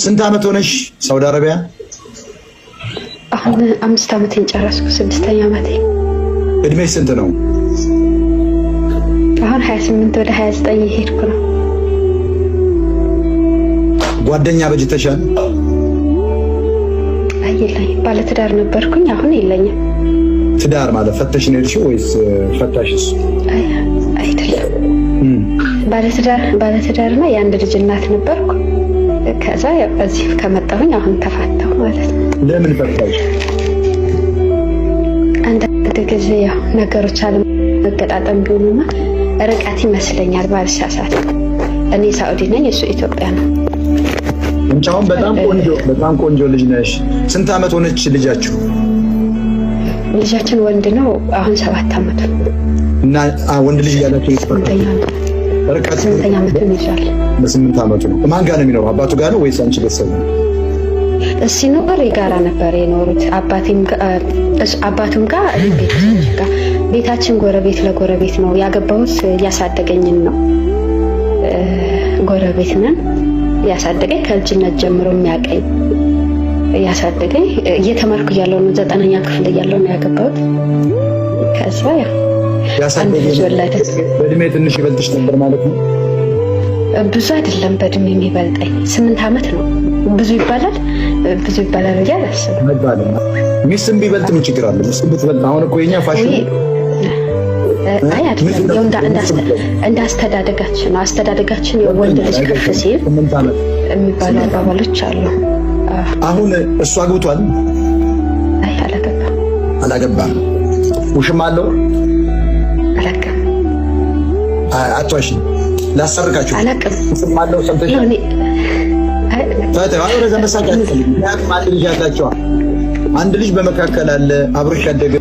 ስንት ዓመት ሆነሽ ሳውዲ አረቢያ? አሁን 5 ዓመቴን ጨረስኩ፣ 6ኛ ዓመቴ። እድሜሽ ስንት ነው? አሁን 28 ወደ 29 እየሄድኩ ነው። ጓደኛ በጅተሻል? አይ የለኝም። ባለትዳር ነበርኩኝ፣ አሁን የለኝም። ትዳር ማለት ፈተሽ ነው የሄድሽው ወይስ ፈታሽስ? አይ አይደለም፣ ባለትዳርና የአንድ ልጅ እናት ነበርኩ። ከዛ እዚህ ከመጣሁኝ አሁን ተፋታሁ ማለት ነው። ለምን ፈታሽ? አንዳንድ ጊዜ ያው ነገሮች አለመገጣጠም ቢሆኑና ርቀት ይመስለኛል ባልሳሳት። እኔ ሳኡዲ ነኝ፣ እሱ ኢትዮጵያ ነው። አንቺ አሁን በጣም ቆንጆ በጣም ቆንጆ ልጅ ነሽ። ስንት ዓመት ሆነች ልጃችሁ? ልጃችን ወንድ ነው። አሁን 7 ዓመቱ። እና ወንድ ልጅ ያላችሁ ርቀት 8ኛ ዓመቱን ይዟል። በ8 ዓመቱ ነው። ማን ጋር ነው የሚኖረው? አባቱ ጋር ነው ወይስ አንቺ ቤተሰብ ነው? ሲኖር የጋራ ነበር የኖሩት። አባቱም ጋር ቤተሰቦች ጋር። ቤታችን ጎረቤት ለጎረቤት ነው። ያገባሁት ያሳደገኝን ነው። ጎረቤት ነን። ያሳደገኝ ከልጅነት ጀምሮ የሚያቀኝ ያሳደገኝ እየተማርኩ እያለሁ ነው። 9ኛ ክፍል እያለሁ ነው ያገባሁት። ከዛ ያው ያሳደገኝ በእድሜ ትንሽ ይበልጥሽ ነበር ማለት ነው? ብዙ አይደለም በእድሜ የሚበልጠኝ 8 ዓመት ነው። ብዙ ይባላል ብዙ ይባላል ብዬ አላስብም። አይባልም። ሚስትም ቢበልጥ ምን ችግር አለ? ሚስትም ብትበልጥ አሁን እኮ የኛ ፋሽን አይ አይደለም፣ ያው እንደ አስተዳደጋችን ነው። አስተዳደጋችን ወንድ ልጅ ከፍ ሲል የሚባሉ አባባሎች አሉ። አሁን እሱ አግብቷል? አይ አላገባም። አላገባም። ውሽማ አለው? አላውቅም። አትዋሺ፣ ላሰርካችሁ። አላውቅም። ውሽማ አለው ሰምተሻል? ወደዛ መሳቅ አያስፈልግም። ምክንያቱም አንድ ልጅ አላቸዋ። አንድ ልጅ በመካከል አለ አብሮሽ ያደገ።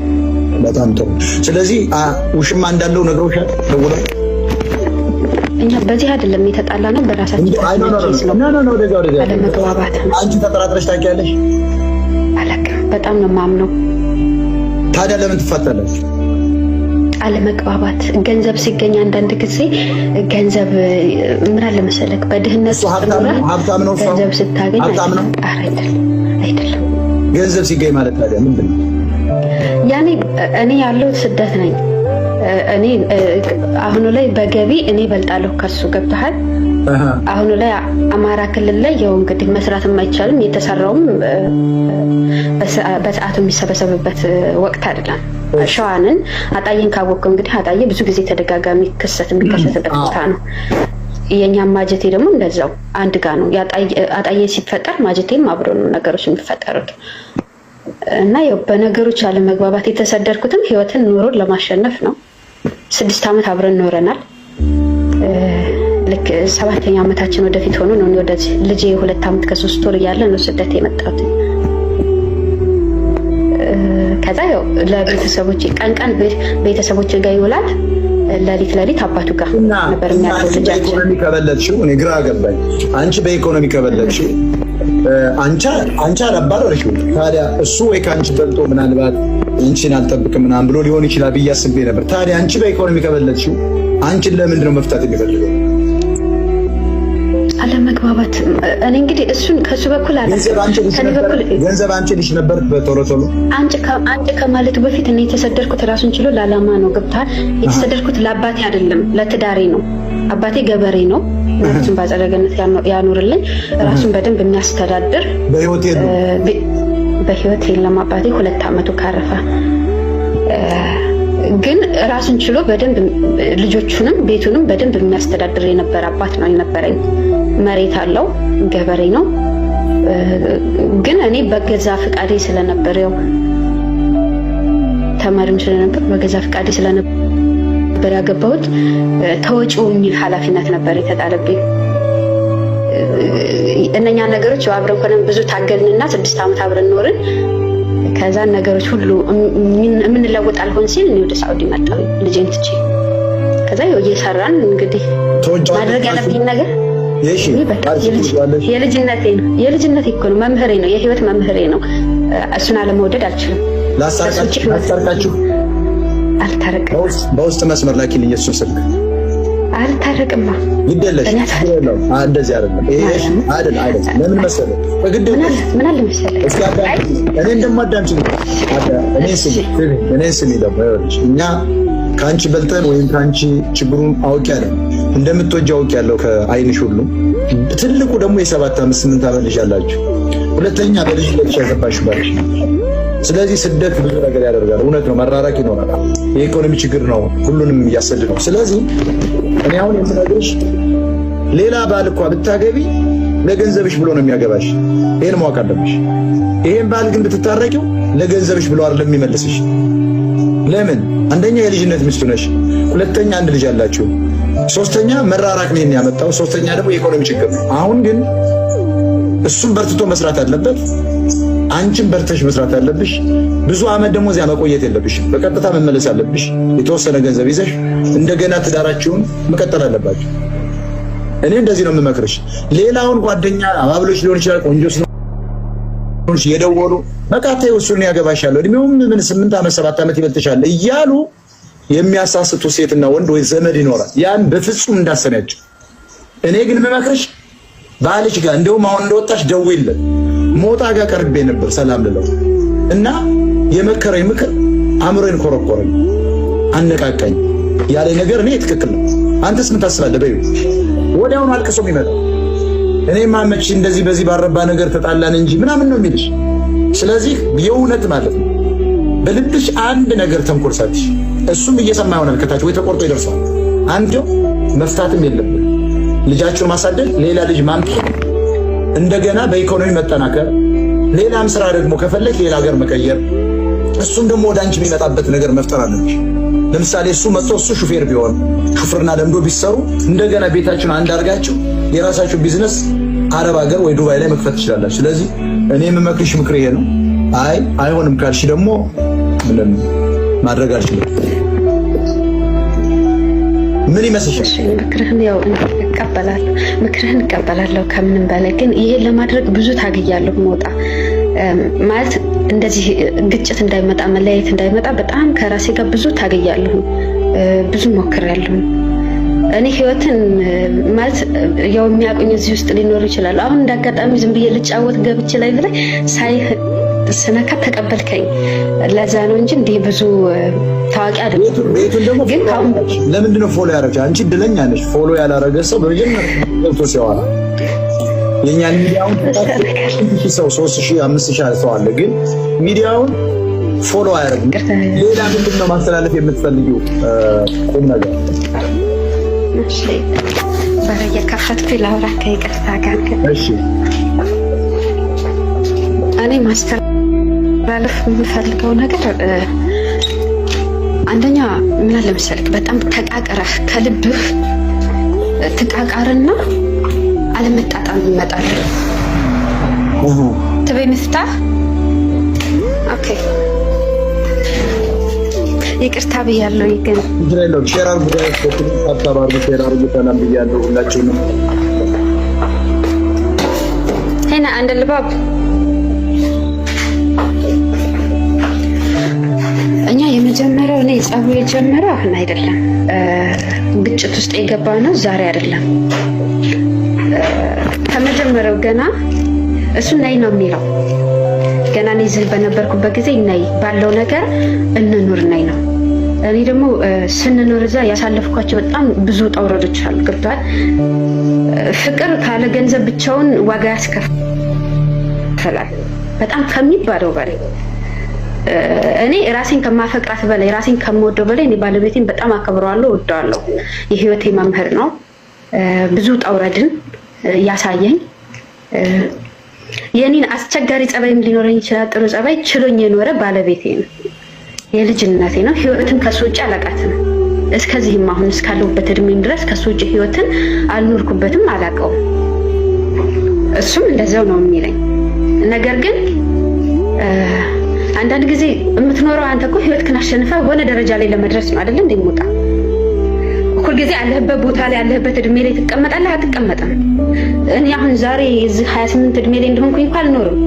በጣም ጥሩ። ስለዚህ ውሽማ እንዳለው ነግረውሻል? ደውለው እኛ በዚህ አይደለም የተጣላ ነው፣ በራሳችን አለመግባባት ነው። አንቺ ተጠራጥረሽ ታውቂያለሽ? አላውቅም። በጣም ነው የማምነው። ታዲያ ለምን ትፋታለች? አለመግባባት ገንዘብ ሲገኝ አንዳንድ ጊዜ ገንዘብ ምን አለ መሰለህ፣ በድህነት ሀብታም ነው ገንዘብ ስታገኝ አይደለም። ገንዘብ ሲገኝ ማለት ታዲያ ምንድን ነው? ያኔ እኔ ያለሁት ስደት ነኝ። እኔ አሁኑ ላይ በገቢ እኔ እበልጣለሁ ከሱ። ገብቶሃል? አሁኑ ላይ አማራ ክልል ላይ ያው እንግዲህ መስራትም አይቻልም። የተሰራውም በሰዓቱ የሚሰበሰብበት ወቅት አይደለም። ሸዋንን አጣዬን ካወቅከው እንግዲህ አጣዬ ብዙ ጊዜ ተደጋጋሚ ክሰት የሚከሰትበት ቦታ ነው። የእኛም ማጀቴ ደግሞ እንደዛው አንድ ጋ ነው። አጣዬ ሲፈጠር ማጀቴም አብሮ ነው ነገሮች የሚፈጠሩት። እና ያው በነገሮች አለመግባባት የተሰደድኩትም ህይወትን ኑሮን ለማሸነፍ ነው። 6 ዓመት አብረን ኖረናል። ልክ 7ኛ ዓመታችን ወደፊት ሆኖ ነው ወደዚህ ልጄ 2 ዓመት ከ3 ወር እያለ ነው ስደት የመጣሁት። ከዛ ያው ለቤተሰቦቼ ቀን ቀን ቤተሰቦቼ ጋር ይውላል፣ ለሊት ለሊት አባቱ ጋር ነበር የሚያድረው ልጃችን። በኢኮኖሚ ከበለጥሽው እኔ ግራ ገባኝ። አንቺ በኢኮኖሚ ከበለጥሽው አንቺ አላባረርሽው። ታዲያ እሱ ወይ ከአንቺ በልጦ ምናልባት አንቺን አልጠብቅም ምናምን ብሎ ሊሆን ይችላል ብዬ አስቤ ነበር። ታዲያ አንቺ በኢኮኖሚ ከበለጥሽው አንቺን ለምንድን ነው መፍታት የሚፈልገው? አለመግባባት። እኔ እንግዲህ እሱን ከሱ በኩል ገንዘብ አንቺ ልጅ ነበር በቶሎ ቶሎ አንቺ ከማለቱ በፊት እኔ የተሰደድኩት ራሱን ችሎ ለዓላማ ነው። ገብቶሃል? የተሰደድኩት ለአባቴ አይደለም ለትዳሬ ነው። አባቴ ገበሬ ነው። ነፍሱን በአጸደ ገነት ያኑርልኝ። ራሱን በደንብ የሚያስተዳድር በህይወት የለም አባቴ 2 ዓመቱ ካረፈ። ግን ራሱን ችሎ በደንብ ልጆቹንም ቤቱንም በደንብ የሚያስተዳድር የነበረ አባት ነው የነበረኝ። መሬት አለው፣ ገበሬ ነው። ግን እኔ በገዛ ፍቃዴ ስለነበር ያው ተማሪም ስለነበር በገዛ ፍቃዴ ስለነበር ያገባሁት ተወጪው የሚል ኃላፊነት ነበር የተጣለብኝ። እነኛ ነገሮች አብረን ሆነን ብዙ ታገልንና 6 ዓመት አብረን ኖርን። ከዛ ነገሮች ሁሉ የምንለወጥ አልሆን ሲል እኔ ወደ ሳኡዲ መጣሁ ልጄን ትቼ። ከዛ ያው እየሰራን እንግዲህ ማድረግ ያለብኝ ነገር የልጅነቴ ነው። የልጅነቴ እኮ ነው፣ መምህሬ ነው፣ የህይወት መምህሬ ነው። እሱን አለመውደድ አልችልም። ላስታርቃችሁ? አልታረቅም። በውስጥ መስመር ላኪልኝ የእሱን ስልክ። አልታረቅማ። ግድ የለሽ እንደዚህ አይደለም። ይሄ አይደል አይደል። ለምን መሰለህ? በግድ ምን አለ መሰለህ፣ እስኪ እኔን ደግሞ አዳምጪኝ። እኔን ስሚ ደግሞ ይኸውልሽ፣ እኛ ከአንቺ በልጠን ወይም ከአንቺ ችግሩን አውቄያለሁ፣ እንደምትወጂ አውቄያለሁ ከአይንሽ ሁሉ። ትልቁ ደግሞ የ7 ዓመት 8 ዓመት ልጅ አላችሁ። ሁለተኛ በልጅ ልጅ ያገባሽ ባልሽ። ስለዚህ ስደት ብዙ ነገር ያደርጋል። እውነት ነው፣ መራራቅ ይኖራል። የኢኮኖሚ ችግር ነው ሁሉንም እያሰደደው። ስለዚህ እኔ አሁን የምነግርሽ ሌላ ባል እኮ ብታገቢ ለገንዘብሽ ብሎ ነው የሚያገባሽ። ይሄን ማወቅ አለብሽ። ይሄን ባል ግን ብትታረቂው ለገንዘብሽ ብሎ አይደለም የሚመልስሽ። ለምን? አንደኛ የልጅነት ሚስቱ ነሽ፣ ሁለተኛ አንድ ልጅ አላችሁ፣ ሶስተኛ መራራቅ ነው ያመጣው፣ ሶስተኛ ደግሞ የኢኮኖሚ ችግር ነው። አሁን ግን እሱም በርትቶ መስራት አለበት፣ አንቺም በርተሽ መስራት አለብሽ። ብዙ አመት ደግሞ እዚያ መቆየት የለብሽ። በቀጥታ መመለስ አለብሽ። የተወሰነ ገንዘብ ይዘሽ እንደገና ትዳራችሁን መቀጠል አለባችሁ። እኔ እንደዚህ ነው የምመክርሽ። ሌላውን ጓደኛ አባብሎች ሊሆን ይችላል፣ ቆንጆ ስለሆንሽ የደወሉ በቃ ተይው እሱን ያገባሻል፣ እድሜውም ምን 8 ዓመት 7 ዓመት ይበልጥሻል እያሉ የሚያሳስቱ ሴትና ወንድ ወይ ዘመድ ይኖራል። ያን በፍጹም እንዳሰሚያቸው። እኔ ግን የምመክርሽ ባልሽ ጋር እንደውም አሁን እንደወጣሽ ደውይለት። ሞጣ ጋር ቀርቤ ነበር ሰላም ልለው እና የመከረኝ ምክር አእምሮዬን ኮረኮረኝ፣ አነቃቃኝ ያለኝ ነገር እኔ ትክክል ነው። አንተስ ምን ታስባለህ? በይው ወዲያውኑ አልቅሶ የሚመጣው እኔማ መች እንደዚህ በዚህ ባረባ ነገር ተጣላን እንጂ ምናምን ነው የሚልሽ። ስለዚህ የእውነት ማለት ነው በልብሽ አንድ ነገር ተንኮል ሳትሽ እሱም እየሰማ ይሆናል ከታች ወይ ተቆርጦ ይደርሰዋል። አንዴው መፍታትም የለብን ልጃችሁን ማሳደግ፣ ሌላ ልጅ ማምጣት፣ እንደገና በኢኮኖሚ መጠናከር፣ ሌላም ስራ ደግሞ ከፈለግ ሌላ ሀገር መቀየር፣ እሱም ደግሞ ወደ አንቺ የሚመጣበት ነገር መፍጠር አለብሽ። ለምሳሌ እሱ መጥቶ እሱ ሹፌር ቢሆን ሹፍርና ለምዶ ቢሰሩ እንደገና ቤታችሁን አንድ አድርጋችሁ የራሳችሁ ቢዝነስ አረብ ሀገር ወይ ዱባይ ላይ መክፈት ትችላላችሁ። ስለዚህ እኔ የምመክርሽ ምክር ይሄ ነው። አይ አይሆንም ካልሽ ደግሞ ምንም ማድረግ አልችልም። ምን ይመስልሻል? ምክርህን ያው እቀበላለሁ፣ ምክርህን እቀበላለሁ። ከምንም በላይ ግን ይሄን ለማድረግ ብዙ ታግያለሁ። መውጣ ማለት እንደዚህ ግጭት እንዳይመጣ መለያየት እንዳይመጣ በጣም ከራሴ ጋር ብዙ ታግያለሁ፣ ብዙ ሞክሬያለሁ። እኔ ህይወትን ማለት ያው የሚያውቁኝ እዚህ ውስጥ ሊኖሩ ይችላሉ። አሁን እንዳጋጣሚ ዝም ብዬ ልጫወት ገብቼ ላይ ብላይ ሳይህ ስነካ ተቀበልከኝ። ለዛ ነው እንጂ እንዲህ ብዙ ታዋቂ አይደለም። ቤቱን ደግሞ ለምንድን ነው follow ያደረግሽ? አንቺ እድለኛ ነሽ። Follow ያላረገ ሰው በመጀመሪያ ገብቶ ሲያወራ የእኛን ሚዲያውን ሰው 3000 5000 ሰው አለ፣ ግን ሚዲያውን follow አያደርግም። ሌላ ምንድን ነው ማስተላለፍ የምትፈልጊው ቁም ነገር? እሺ በር እየከፈትኩ ላውራ ከይቅርታ ጋር። እሺ እኔ ማስተላለፍ የምፈልገው ነገር አንደኛ ምን አለ መሰለክ፣ በጣም ተቃቅረህ ከልብህ ትቃቃርና አለመጣጣም ይመጣል። ትበይ ምፍታህ okay፣ ይቅርታ ብያለሁ። ግን Share አድርጉ፣ tap አድርጉ፣ share አድርጉ። ሰላም ብያለሁ ሁላችሁንም። هنا عند الباب እኛ የመጀመሪያው እኔ ጸቡ የጀመረው አሁን አይደለም፣ ግጭት ውስጥ የገባ ነው ዛሬ አይደለም። ከመጀመሪያው ገና እሱ ነይ ነው የሚለው። ገና እኔ እዚህ በነበርኩበት ጊዜ ነይ ባለው ነገር እንኑር ነይ ነው። እኔ ደግሞ ስንኖር እዛ ያሳለፍኳቸው በጣም ብዙ ውጣ ውረዶች አሉ። ገብቶሃል? ፍቅር ካለ ገንዘብ ብቻውን ዋጋ ያስከፍላል በጣም ከሚባለው በላይ። እኔ ራሴን ከማፈቅራት በላይ ራሴን ከምወደው በላይ እኔ ባለቤቴን በጣም አከብረዋለሁ፣ እወደዋለሁ። የህይወቴ መምህር ነው። ብዙ ውጣ ውረድን ያሳየኝ የኔን አስቸጋሪ ጸባይም ሊኖረኝ ይችላል። ጥሩ ጸባይ ችሎኝ የኖረ ባለቤቴ ነው። የልጅነቴ ነው። ህይወትን ከሱ ውጭ አላውቃትም። እስከዚህም አሁን እስካለሁበት እድሜም ድረስ ከሱ ውጭ ህይወትን አልኖርኩበትም፣ አላውቀውም። እሱም እንደዛው ነው የሚለኝ። ነገር ግን አንዳንድ ጊዜ የምትኖረው አንተ እኮ ህይወትህን አሸንፈህ ሆነ ደረጃ ላይ ለመድረስ ነው አይደል? እንደሚወጣ ሁልጊዜ ያለህበት ቦታ ላይ ያለህበት እድሜ ላይ ትቀመጣለህ? አትቀመጥም። እኔ አሁን ዛሬ እዚህ 28 እድሜ ላይ እንደሆንኩኝ እንኳን አልኖርም።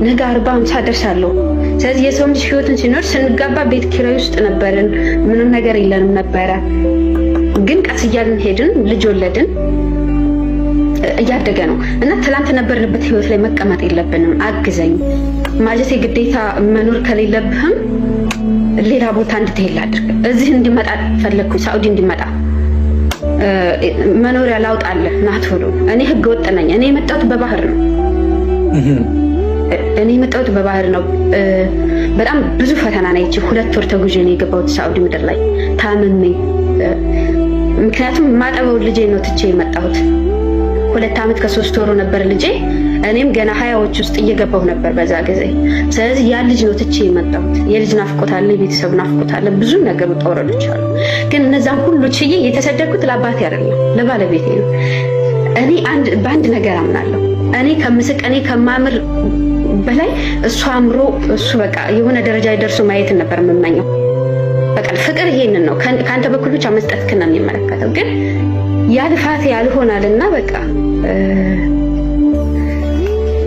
ነገ 40 50 ደርሳለሁ። ስለዚህ የሰው ልጅ ህይወትን ሲኖር ስንጋባ ቤት ኪራይ ውስጥ ነበርን፣ ምንም ነገር የለንም ነበረ። ግን ቀስ እያልን ሄድን፣ ልጅ ወለድን፣ እያደገ ነው እና ትላንት ነበርንበት ህይወት ላይ መቀመጥ የለብንም። አግዘኝ ማለት ግዴታ መኖር ከሌለብህም ሌላ ቦታ እንድትሄድ ላድርግ። እዚህ እንዲመጣ ፈለግኩኝ፣ ሳኡዲ እንዲመጣ መኖሪያ ላውጣልህ ና ቶሎ። እኔ ህገ ወጥ ነኝ። እኔ የመጣሁት በባህር ነው። እኔ የመጣሁት በባህር ነው። በጣም ብዙ ፈተና ነው። ይቺ 2 ወር ተጉዤ ነው የገባሁት ሳኡዲ ምድር ላይ ታምሜ። ምክንያቱም ማጠበው ልጄ ነው ትቼ የመጣሁት። 2 ዓመት ከ3 ወሩ ነበር ልጄ። እኔም ገና 20ዎች ውስጥ እየገባሁ ነበር በዛ ጊዜ። ስለዚህ ያ ልጅ ነው ትቼ የመጣሁት። የልጅ ናፍቆት አለ፣ የቤተሰብ ናፍቆት አለ፣ ብዙ ነገር ውጣ ውረዶች አሉ። ግን እነዛን ሁሉ ችዬ የተሰደድኩት ለአባቴ አይደለም ለባለቤቴ ነው። እኔ በአንድ ነገር አምናለሁ። እኔ ከምስቅ እኔ ከማምር በላይ እሱ አምሮ እሱ በቃ የሆነ ደረጃ ደርሶ ማየትን ነበር የምመኘው። በቃ ፍቅር ይሄንን ነው። ከአንተ በኩል ብቻ መስጠትክን ነው የሚመለከተው። ግን ያ ልፋቴ ያልሆናልና በቃ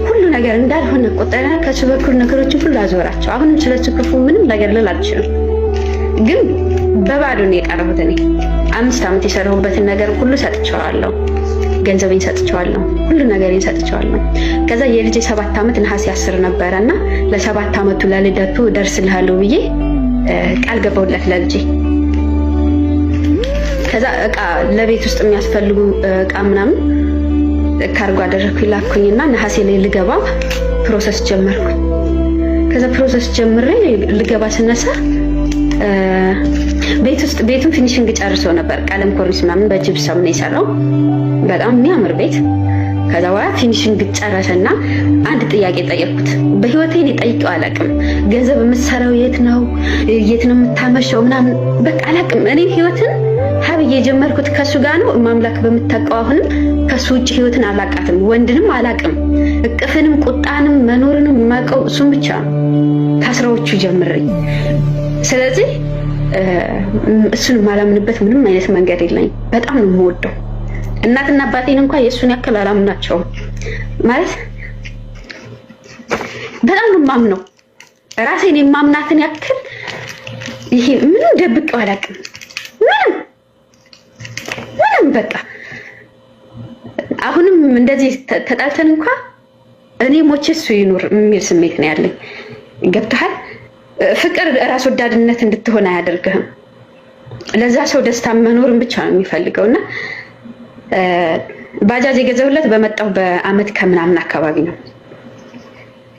ሁሉ ነገር እንዳልሆነ ቆጠረ። ከሱ በኩል ነገሮችን ሁሉ አዞራቸው። አሁንም ስለሱ ክፉ ምንም ነገር ልል አልችልም። ግን በባዶ ነው የቀረሁት። እኔ 5 ዓመት የሰራሁበትን ነገር ሁሉ ሰጥቼዋለሁ። ገንዘቤን ሰጥቼዋለሁ። ሁሉ ነገሬን ሰጥቼዋለሁ። ከዛ የልጄ 7 ዓመት ነሐሴ 10 ነበረ እና ለ7 ዓመቱ ለልደቱ ደርስልሃለሁ ብዬ ቃል ገባሁለት ለልጄ። ከዛ እቃ ለቤት ውስጥ የሚያስፈልጉ እቃ ምናምን ካርጎ አደረግኩኝ ላኩኝና ነሐሴ ላይ ልገባ process ጀመርኩኝ። ከዛ process ጀምሬ ልገባ ስነሳ ቤት ውስጥ ቤቱን finishing ጨርሶ ነበር። ቀለም ኮርኒስ ምናምን በጅብሰም ነው የሰራው። በጣም የሚያምር ቤት። ከዛ በኋላ finishing ጨረሰና አንድ ጥያቄ ጠየቅኩት። በህይወቴ እኔ ጠይቄው አላውቅም። ገንዘብ የምትሰራው የት ነው? የት ነው የምታመሸው? ምናምን በቃ አላውቅም። እኔ ህይወትን ሀብዬ የጀመርኩት ከሱ ጋር ነው። ማምላክ በምታውቀው አሁንም ከሱ ውጭ ህይወትን አላውቃትም፣ ወንድንም አላውቅም። እቅፍንም ቁጣንም መኖርንም የማውቀው እሱን ብቻ ነው ከ10ዎቹ ጀምሬ። ስለዚህ እሱን የማላምንበት ምንም አይነት መንገድ የለኝም። በጣም ነው የምወደው። እናትና አባቴን እንኳን የእሱን ያክል አላምናቸውም። ማለት በጣም ነው የማምነው። ራሴን የማምናትን ያክል ይሄ ምንም ደብቄው አላውቅም። ምንም ምንም በቃ አሁንም እንደዚህ ተጣልተን እንኳን እኔ ሞቼ እሱ ይኑር የሚል ስሜት ነው ያለኝ። ገብቶሃል? ፍቅር ራስ ወዳድነት እንድትሆን አያደርግህም። ለዛ ሰው ደስታ መኖርን ብቻ ነው የሚፈልገው። እና ባጃጅ የገዛሁለት በመጣሁ በአመት ከምናምን አካባቢ ነው።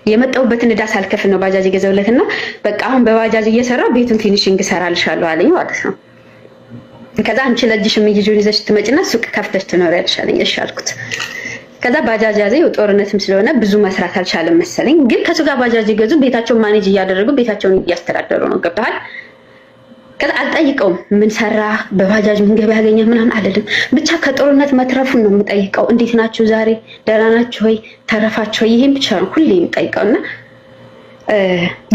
የመጣሁበትን ዕዳ ሳልከፍል ነው ባጃጅ የገዛሁለት። እና በቃ አሁን በባጃጅ እየሰራሁ ቤቱን finishing እሰራልሻለሁ አለኝ ማለት ነው። ከዛ አንቺ ለእጅሽ የሚይዙን ይዘሽ ትመጪና ሱቅ ከፍተሽ ትኖሪያለሽ አለኝ። እሺ አልኩት። ከዛ ባጃጅ ያዘ። ጦርነትም ስለሆነ ብዙ መስራት አልቻለም መሰለኝ። ግን ከሱ ጋር ባጃጅ የገዙ ቤታቸውን manage እያደረጉ ቤታቸውን እያስተዳደሩ ነው። ገብተሃል? ከዛ አልጠይቀውም። ምን ሰራ በባጃጅ ምን ገበያ ያገኘ ምናምን አልልም። ብቻ ከጦርነት መትረፉን ነው የምጠይቀው። እንዴት ናችሁ ዛሬ? ደህና ናችሁ ወይ? ተረፋችሁ ወይ? ይሄን ብቻ ነው ሁሌ የምጠይቀው። እና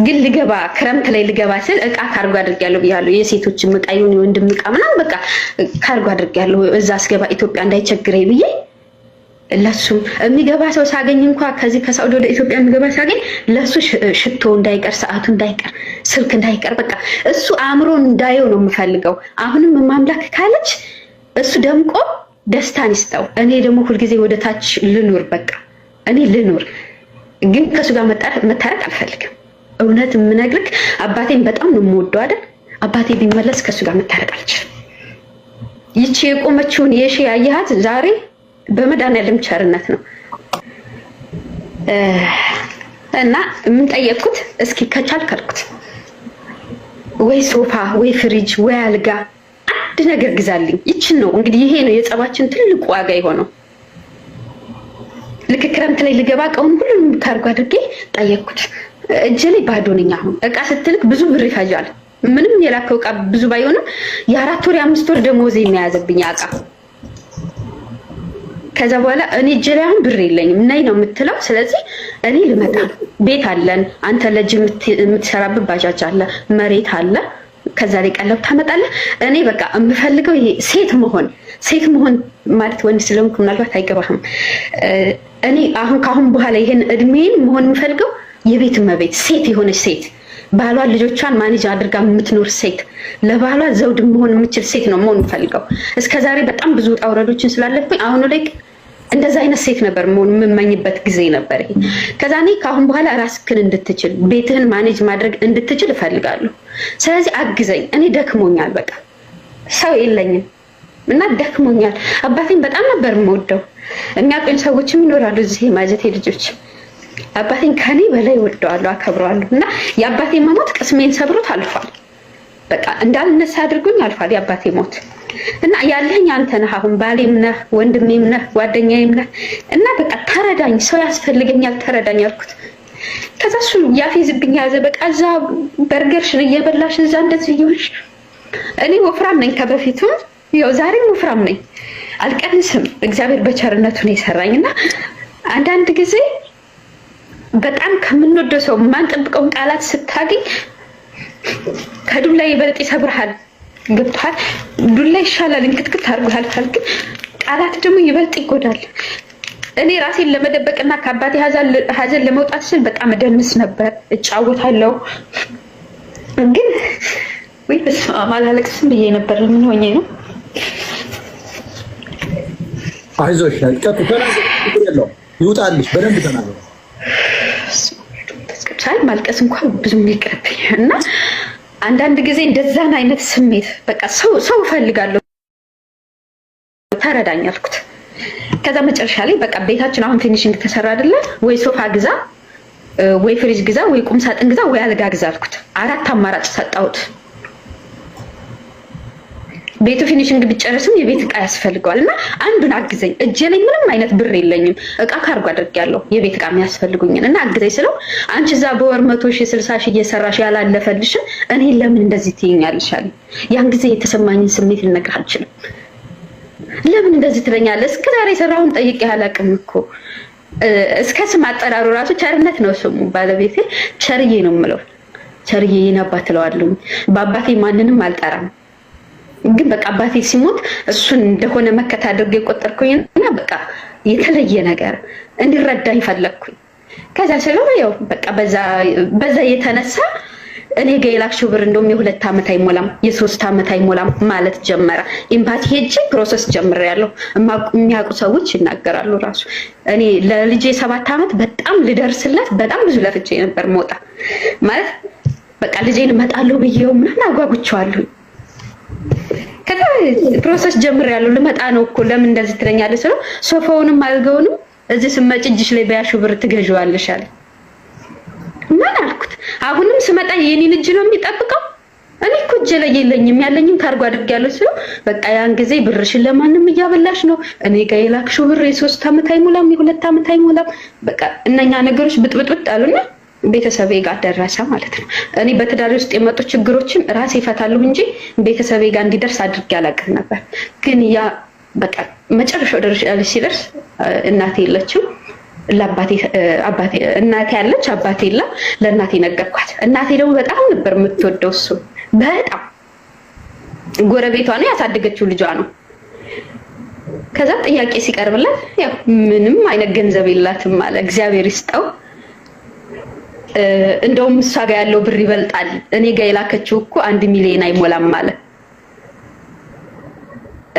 ግን ልገባ ክረምት ላይ ልገባ ስል እቃ ካርጎ አድርጌያለሁ ብያለሁ። የሴቶችም እቃ ይሁን የወንድም እቃ ምናምን በቃ ካርጎ አድርጌያለሁ። እዛ ስገባ ኢትዮጵያ እንዳይቸግረኝ ብዬ ለሱም የሚገባ ሰው ሳገኝ እንኳ ከዚህ ከሳውዲ ወደ ኢትዮጵያ የሚገባ ሳገኝ ለሱ ሽቶ እንዳይቀር፣ ሰዓቱ እንዳይቀር፣ ስልክ እንዳይቀር በቃ እሱ አእምሮ እንዳየው ነው የምፈልገው። አሁንም ማምላክ ካለች እሱ ደምቆ ደስታን ይስጠው። እኔ ደግሞ ሁልጊዜ ወደ ታች ልኑር፣ በቃ እኔ ልኑር፣ ግን ከእሱ ጋር መታረቅ አልፈልግም። እውነት የምነግርህ አባቴን በጣም ነው የምወደው አይደል? አባቴ ቢመለስ ከእሱ ጋር መታረቅ አልችልም። ይቺ የቆመችውን የሺ ያየሃት ዛሬ በመድኃኒዓለም ቸርነት ነው። እና ምን ጠየቅኩት? እስኪ ከቻልክ አልኩት ወይ ሶፋ ወይ ፍሪጅ ወይ አልጋ አንድ ነገር ግዛልኝ። ይችን ነው እንግዲህ ይሄ ነው የጸባችን ትልቁ ዋጋ የሆነው። ልክ ክረምት ላይ ልገባ እቃውን ሁሉንም ካርጎ አድርጌ ጠየቅኩት። እጄ ላይ ባዶ ነኝ። አሁን እቃ ስትልክ ብዙ ብር ይፈጃል። ምንም የላከው እቃ ብዙ ባይሆንም የ4 ወር የ5 ወር ደሞዝ የሚያዘብኝ እቃ። ከዛ በኋላ እኔ እጄ ላይ አሁን ብር የለኝም ነይ ነው የምትለው። ስለዚህ እኔ ልመጣ ቤት አለን፣ አንተ ለእጅ የምትሰራበት ባጃጅ አለ፣ መሬት አለ፣ ከዛ ላይ ቀለብ ታመጣለህ። እኔ በቃ የምፈልገው ይሄ ሴት መሆን፣ ሴት መሆን ማለት ወንድ ስለሆንኩ ምናልባት አይገባህም። እኔ አሁን ከአሁን በኋላ ይሄን እድሜን መሆን የምፈልገው የቤት እመቤት ሴት የሆነች ሴት ባሏን ልጆቿን manage አድርጋ የምትኖር ሴት፣ ለባሏ ዘውድ መሆን የምችል ሴት ነው መሆን የምፈልገው። እስከዛሬ በጣም ብዙ ውጣ ውረዶችን ስላለፍኩኝ አሁኑ ላይ እንደዛ አይነት ሴት ነበር መሆን የምመኝበት ጊዜ ነበር ይሄ። ከዛ እኔ ከአሁን በኋላ ራስክን እንድትችል፣ ቤትህን manage ማድረግ እንድትችል እፈልጋለሁ። ስለዚህ አግዘኝ፣ እኔ ደክሞኛል፣ በቃ ሰው የለኝም እና ደክሞኛል። አባቴን በጣም ነበር የምወደው። የሚያውቁኝ ሰዎችም ይኖራሉ እዚህ የማጀቴ ልጆች። አባቴን ከኔ በላይ እወደዋለሁ፣ አከብረዋለሁ። እና የአባቴ መሞት ቅስሜን ሰብሮት አልፏል። በቃ እንዳልነሳ አድርጎኝ አልፏል የአባቴ ሞት። እና ያለኸኝ አንተ ነህ። አሁን ባሌም ነህ፣ ወንድሜም ነህ፣ ጓደኛዬም ነህ። እና በቃ ተረዳኝ፣ ሰው ያስፈልገኛል፣ ተረዳኝ አልኩት። ከዛ እሱ ያፌዝብኝ ያዘ። በቃ እዛ በርገርሽን እየበላሽ እዛ እንደዚህ እየሆንሽ፣ እኔ ወፍራም ነኝ ከበፊቱም፣ ያው ዛሬም ወፍራም ነኝ፣ አልቀንስም። እግዚአብሔር በቸርነቱ ነው የሰራኝ። እና አንዳንድ ጊዜ በጣም ከምንወደው ሰው የማንጠብቀውን ቃላት ስታገኝ ከዱላ ይበልጥ ይሰብርሃል። ገብቶሃል? ዱላ ይሻላል፣ እንክትክት አድርጎ ያልፋል። ግን ቃላት ደግሞ ይበልጥ ይጎዳል። እኔ ራሴን ለመደበቅና ከአባቴ ሀዘን ለመውጣት ስል በጣም እደንስ ነበር፣ እጫወታለሁ። ግን ወይ በስመ አብ አላለቅስም ብዬ ነበር። ምን ሆኜ ነው? አይዞሽ፣ ይውጣልሽ፣ በደንብ ተናገር። ሳይ ማልቀስ እንኳን ብዙም ይቅርብኝ። እና አንዳንድ ጊዜ እንደዛን አይነት ስሜት በቃ ሰው እፈልጋለሁ፣ ተረዳኝ አልኩት። ከዛ መጨረሻ ላይ በቃ ቤታችን አሁን finishing ተሰራ አይደለ ወይ፣ ሶፋ ግዛ ወይ ፍሪጅ ግዛ ወይ ቁም ሳጥን ግዛ ወይ አልጋ ግዛ አልኩት። አራት አማራጭ ሰጠሁት። ቤቱ finishing ቢጨርስም የቤት እቃ ያስፈልገዋል እና አንዱን አግዘኝ፣ እጄ ላይ ምንም አይነት ብር የለኝም፣ እቃ ካርጎ አድርጌያለሁ የቤት እቃ የሚያስፈልጉኝን እና አግዘኝ ስለው፣ አንቺ እዛ በወር 100,000 60,000 እየሰራሽ ያላለፈልሽን እኔ ለምን እንደዚህ ትይኛለሽ አለኝ። ያን ጊዜ የተሰማኝን ስሜት ልነግርህ አልችልም። ለምን እንደዚህ ትለኛለህ? እስከ ዛሬ የሰራውን ጠይቄ አላውቅም እኮ። እስከ ስም አጠራሩ ራሱ ቸርነት ነው ስሙ። ባለቤቴ ቸርዬ ነው የምለው። ቸርዬ የኔ አባት እለዋለሁ። በአባቴ ማንንም አልጠራም። ግን በቃ አባቴ ሲሞት እሱን እንደሆነ መከታ አድርጌ የቆጠርኩኝና በቃ የተለየ ነገር እንዲረዳኝ ፈለግኩኝ። ከዛ ስለው ያው በቃ በዛ የተነሳ እኔ ጋ የላክሽው ብር እንደውም የ2 ዓመት አይሞላም፣ የ3 ዓመት አይሞላም ማለት ጀመረ። ኤምባሲ ሄጄ process ጀምሬያለሁ። የሚያውቁ ሰዎች ይናገራሉ። ራሱ እኔ ለልጄ 7 ዓመት በጣም ልደርስለት በጣም ብዙ ለፍቼ ነበር። መውጣ ማለት በቃ ልጄን እመጣለሁ ብዬው ምናምን አጓጉቼዋለሁ። ከዛ process ጀምሬያለሁ፣ ልመጣ ነው እኮ፣ ለምን እንደዚህ ትለኛለህ ስለው ሶፋውንም አልጋውንም እዚህ ስመጭ እጅሽ ላይ በያሽው ብር ትገዢዋለሽ አለ። ምን አልኩት? አሁንም ስመጣ የኔን እጅ ነው የሚጠብቀው? እኔ እኮ እጄ ላይ የለኝም፣ ያለኝም ካርጎ አድርጌያለሁ ስለው በቃ ያን ጊዜ ብርሽን ለማንም እያበላሽ ነው፣ እኔ ጋር የላክሽው ብር የ3 ዓመት አይሞላም፣ የ2 ዓመት አይሞላም። በቃ እነኛ ነገሮች ብጥብጥብጥ አሉና ቤተሰቤ ጋር ደረሰ ማለት ነው። እኔ በትዳር ውስጥ የመጡ ችግሮችን ራሴ እፈታለሁ እንጂ ቤተሰቤ ጋር እንዲደርስ አድርጌ አላውቅም ነበር። ግን ያ በቃ መጨረሻው ደረጃ ላይ ሲደርስ እናቴ የለችም። ለአባቴ አባቴ እናቴ ያለች አባቴ የለም። ለእናቴ ነገርኳት። እናቴ ደግሞ በጣም ነበር የምትወደው እሱ፣ በጣም ጎረቤቷ ነው፣ ያሳደገችው ልጇ ነው። ከዛ ጥያቄ ሲቀርብላት ያው ምንም አይነት ገንዘብ የላትም አለ። እግዚአብሔር ይስጠው። እንደውም እሷ ጋር ያለው ብር ይበልጣል። እኔ ጋር የላከችው እኮ 1 ሚሊዮን አይሞላም አለ።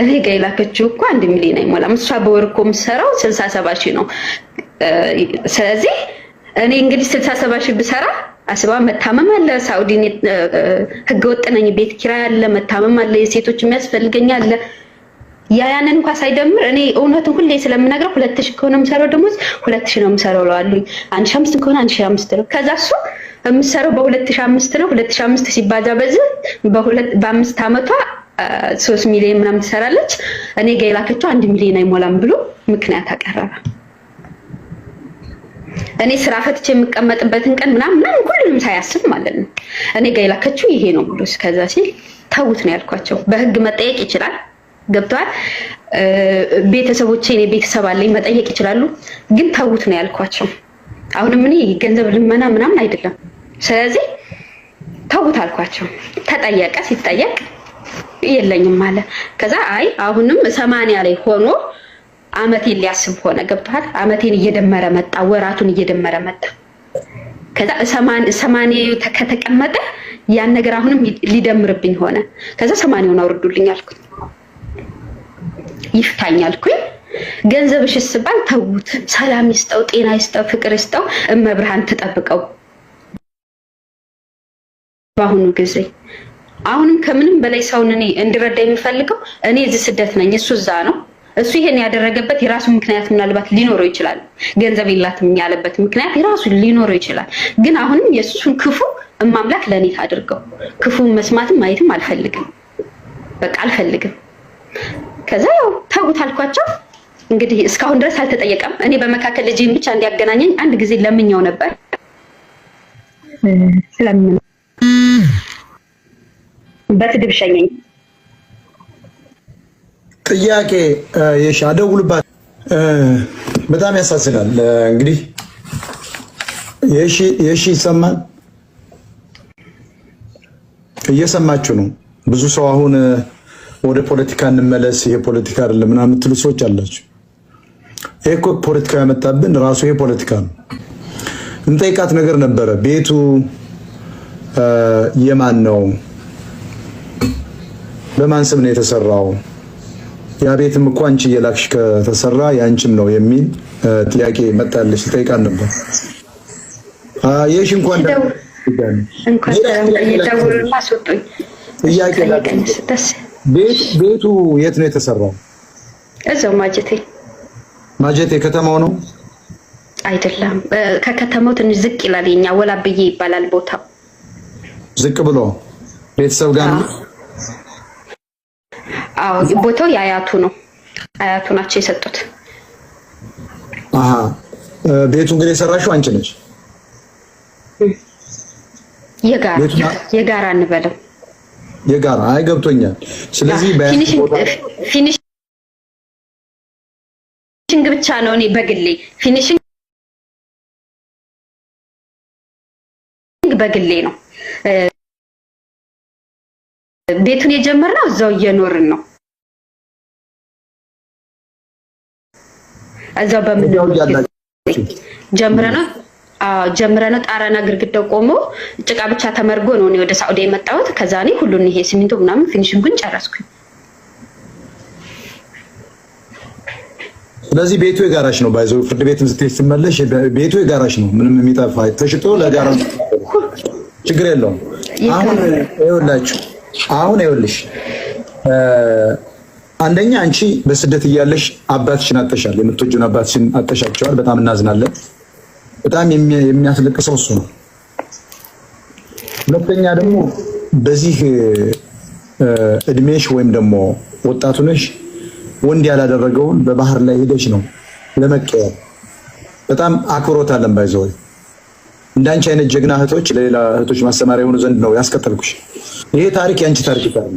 እኔ ጋር የላከችው እኮ 1 ሚሊዮን አይሞላም። እሷ በወር እኮ የምትሰራው 67,000 ነው። ስለዚህ እኔ እንግዲህ 67,000 ብሰራ አስባ፣ መታመም አለ፣ ሳኡዲ ህገ ወጥ ነኝ፣ ቤት ኪራይ አለ፣ መታመም አለ፣ የሴቶች የሚያስፈልገኝ አለ። ያ ያንን እንኳን ሳይደምር እኔ እውነቱን ሁሌ ስለምነግረው 2,000 ከሆነ የምሰራው ደሞዝ 2,000 ነው የምሰራው እለዋለሁኝ። 1,500 ከሆነ 1,500 ነው። ከዛ እሱ የምሰራው በ2,500 ነው። 2,500 ሲባዛ በዚህ በሁለት በ5 ዓመቷ 3 ሚሊዮን ምናምን ትሰራለች። እኔ ጋ የላከችው 1 ሚሊዮን አይሞላም ብሎ ምክንያት አቀረበ። እኔ ስራ ፈትቼ የምቀመጥበትን ቀን ምናምን ምናምን ሁሉንም ሳያስብ ማለት ነው። እኔ ጋ የላከችው ይሄ ነው ብሎ ከዛ ሲል ተውት ነው ያልኳቸው። በህግ መጠየቅ ይችላል። ገብተዋል። ቤተሰቦቼ፣ እኔ ቤተሰብ አለኝ፣ መጠየቅ ይችላሉ። ግን ተውት ነው ያልኳቸው። አሁንም እኔ ገንዘብ ልመና ምናምን አይደለም። ስለዚህ ተውት አልኳቸው። ተጠየቀ። ሲጠየቅ የለኝም አለ። ከዛ አይ አሁንም 80 ላይ ሆኖ አመቴን ሊያስብ ሆነ። ገብቶሃል? አመቴን እየደመረ መጣ፣ ወራቱን እየደመረ መጣ። ከዛ ሰማንያ ከተቀመጠ ያን ነገር አሁንም ሊደምርብኝ ሆነ። ከዛ 80ውን አውርዱልኝ አልኩኝ፣ ይፍታኝ አልኩኝ። ገንዘብሽ ስባል ተዉት፣ ሰላም ይስጠው፣ ጤና ይስጠው፣ ፍቅር ይስጠው፣ እመብርሃን ትጠብቀው። በአሁኑ ጊዜ አሁንም ከምንም በላይ ሰውን እኔ እንድረዳ የሚፈልገው እኔ እዚህ ስደት ነኝ፣ እሱ እዛ ነው። እሱ ይሄን ያደረገበት የራሱ ምክንያት ምናልባት ሊኖረው ይችላል። ገንዘብ የላትም ያለበት ምክንያት የራሱ ሊኖረው ይችላል። ግን አሁንም የእሱን ክፉ እማምላክ ለእኔ ታድርገው። ክፉ መስማትም ማየትም አልፈልግም። በቃ አልፈልግም። ከዛ ያው ተውት አልኳቸው። እንግዲህ እስካሁን ድረስ አልተጠየቀም። እኔ በመካከል ልጄን ብቻ እንዲያገናኘኝ አንድ ጊዜ ለምኛው ነበር። ስለምን በስድብ ሸኘኝ። ጥያቄ የሺ አደውልባት። በጣም ያሳዝናል። እንግዲህ የሺ ይሰማል፣ እየሰማችሁ ነው። ብዙ ሰው አሁን ወደ ፖለቲካ እንመለስ፣ ይሄ ፖለቲካ አይደለም ምናምን የምትሉ ሰዎች አላችሁ። ይሄ እኮ ፖለቲካ ያመጣብን ራሱ ይሄ ፖለቲካ ነው። እንጠይቃት ነገር ነበረ። ቤቱ የማን ነው? በማን ስም ነው የተሰራው? ያ ቤትም እኮ አንቺ እየላክሽ ከተሰራ የአንቺም ነው የሚል ጥያቄ መጣለች። ልጠይቃት ነበር። የሺ እንኳን ጥያቄ ቤቱ የት ነው የተሰራው? እዛው ማጀቴ። ማጀቴ ከተማው ነው አይደለም? ከከተማው ትንሽ ዝቅ ይላል። የኛ ወላብዬ ይባላል ቦታው። ዝቅ ብሎ ቤተሰብ ጋር ነው። አዎ ቦታው የአያቱ ነው። አያቱ ናቸው የሰጡት። አሃ ቤቱ እንግዲህ የሰራሽው አንቺ ነሽ? የጋራ የጋራ እንበለው የጋራ አይ ገብቶኛል። ስለዚህ finishing ብቻ ነው እኔ በግሌ finishing በግሌ ነው። ቤቱን የጀመርነው እዛው እየኖርን ነው። እዛው በምንኖር ጀምረነው ጀምረነው ጣራና ግድግዳው ቆሞ ጭቃ ብቻ ተመርጎ ነው እኔ ወደ ሳዑዲ የመጣሁት። ከዛ እኔ ሁሉን ይሄ ሲሚንቶ ምናምን finishing ኡን ጨረስኩኝ። ስለዚህ ቤቱ የጋራሽ ነው። ባይዘው ፍርድ ቤትም ስትሄጂ ስትመለሽ ቤቱ የጋራሽ ነው። ምንም የሚጠፋ ተሽጦ ለጋራ ችግር የለውም። አሁን ይኸውላችሁ አሁን ይኸውልሽ አንደኛ አንቺ በስደት እያለሽ አባትሽን አጠሻል፣ የምትወጂውን አባትሽን አጠሻቸዋል። በጣም እናዝናለን። በጣም የሚያስለቅሰው እሱ ነው። ሁለተኛ ደግሞ በዚህ እድሜሽ ወይም ደግሞ ወጣቱ ነሽ ወንድ ያላደረገውን በባህር ላይ ሄደሽ ነው ለመቀየር። በጣም አክብሮት አለን። by the way እንዳንቺ አይነት ጀግና እህቶች ለሌላ እህቶች ማስተማሪያ የሆኑ ዘንድ ነው ያስከተልኩሽ። ይሄ ታሪክ የአንቺ ታሪክ ይባላል።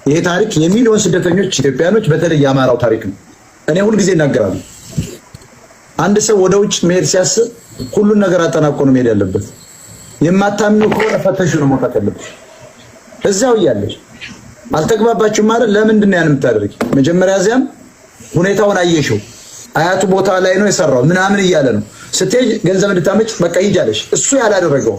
ይሄ ታሪክ የሚሊዮን ስደተኞች ኢትዮጵያኖች፣ በተለይ የአማራው ታሪክ ነው። እኔ ሁልጊዜ እናገራለሁ። አንድ ሰው ወደ ውጭ መሄድ ሲያስብ ሁሉን ነገር አጠናቆ ነው መሄድ ያለበት። የማታምኚው ከሆነ ፈተሹ ነው መውጣት ያለብሽ። እዚያው እያለሽ አልተግባባችሁም ማለት ለምንድን ነው ያን የምታደርጊ? መጀመሪያ እዚያም ሁኔታውን አየሽው። አያቱ ቦታ ላይ ነው የሰራው ምናምን እያለ ነው ስትሄጅ ገንዘብ እንድታመጭ በቃ ሂጅ አለሽ። እሱ ያላደረገው